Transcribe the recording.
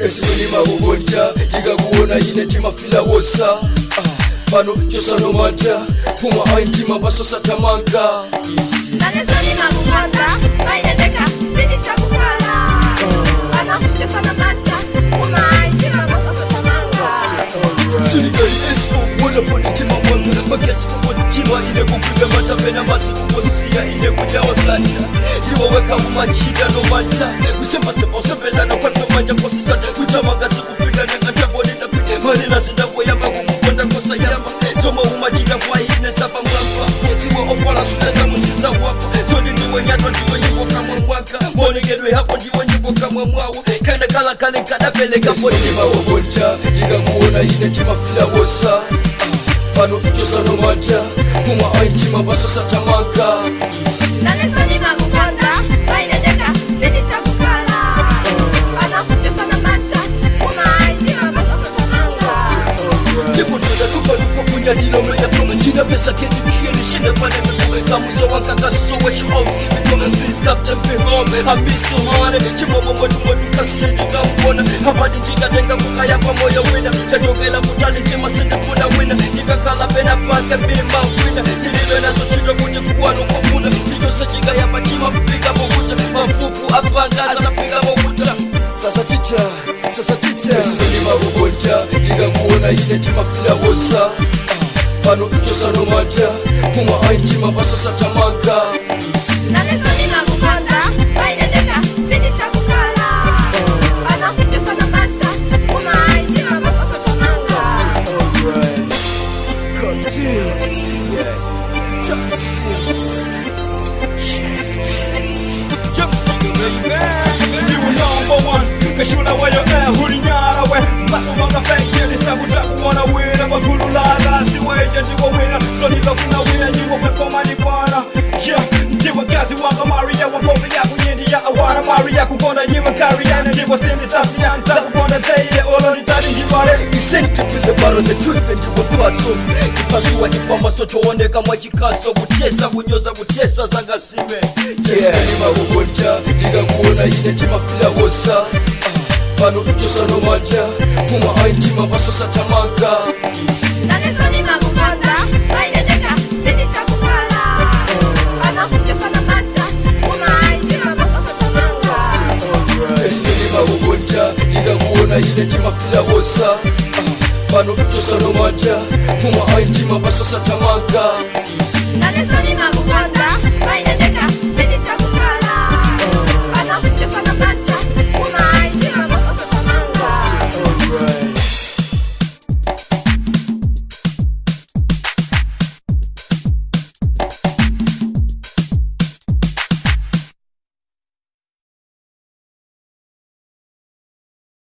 Esindimakukonda, ndikakuona ine ndimafila wosa. Pano chosanomata kumwa ai mtima pasosathamanga isi. Nanenso ndimakukonda, painendeka sinditakukala. Pano chosanamata kuma mtima pasosathamanga. Silikali Esco wonderful, mtima wanga magesi kungotima ine kukuda matapena masi kungosiya ine kudawasata ndiwoweka umachita nomata kusembasemba usembelana kwatomanja kosisata kutamanga sikufika nengatabonenda malila sindakoyamba kukukonda kosayamba zomwe umachita kwa ine sapa mwamba siwe opala suleza musiza wamba zoni ndiwe nyatwa ndiwe nyimbo kamwe mwaka maonekedwe hako ndiwe nyimbo kamwe mwawo kana kala kale kadapeleka. Ndimakukonda, ndikakuona ine ndimafila wosa. Pano chosanomata kumwa ai mtima pasosathamanga isi. Nanenso ndimakukonda, painendeka sinditakukala. Pano chosanamata kuma mtima pasosathamanga. Ndikutanda tupaluko kunyadilo ndina pesa kenikienishinepanemeko kamuso wankakasowechioskiviko. Please, captain, be home. I miss you, honey. Chimomomotumotukasiyendikauona hapadi ndikatenga kukaya kwa moyo wina ndatokela kutali ndima sindifuna wina ndikakhala pena pake mima wina ndilibe naso chito kuti kuwanukufuna ndichose chikayamba chimafika pokuta mafuku apanga asafika pokuta sasa tita sasa tita. Ndimakukonda, ndikakuona ine ndimafila wosa. Pano chosanomata kumwa ai mtima pasosathamanga isi. Nanenso ndimakukonda, painendeka sinditakukala. Pano chosanamata kuma mtima pasosathamanga. God damn. Yeah. Yes. Ndiwe number one kashula weyo hulinyara we maso wanga fengelisa kutakuona wina makululaga siweje ndiwe wina solilofuna wina ndiwe kwekomanikwana yeah ndiwe kazi wanga maria wakombe yakunyindiya awana maria kukonda nyiwe kariyana ndiwe sindisasiyanta kukonda teile ololitali njibale. Isentipile the truth ndiwe paso chipasuwa chipambaso chooneka mwachikaso kutesa kunyoza kutesa zangasime. Ndimakukonda, ndikakuona ine ndimafila wosa. Pano chosanomata kumwa ai mtima pasosathamanga isi. Nanenso ndimakukonda, painendeka sinditakukala. Pano chosanamata kuma mtima pasosathamanga. Ndimakukonda, ndikakuona ine ndimafila wosa. Pano chosanomata kumwa ai mtima pasosathamanga isi. Nanenso ndimakukonda.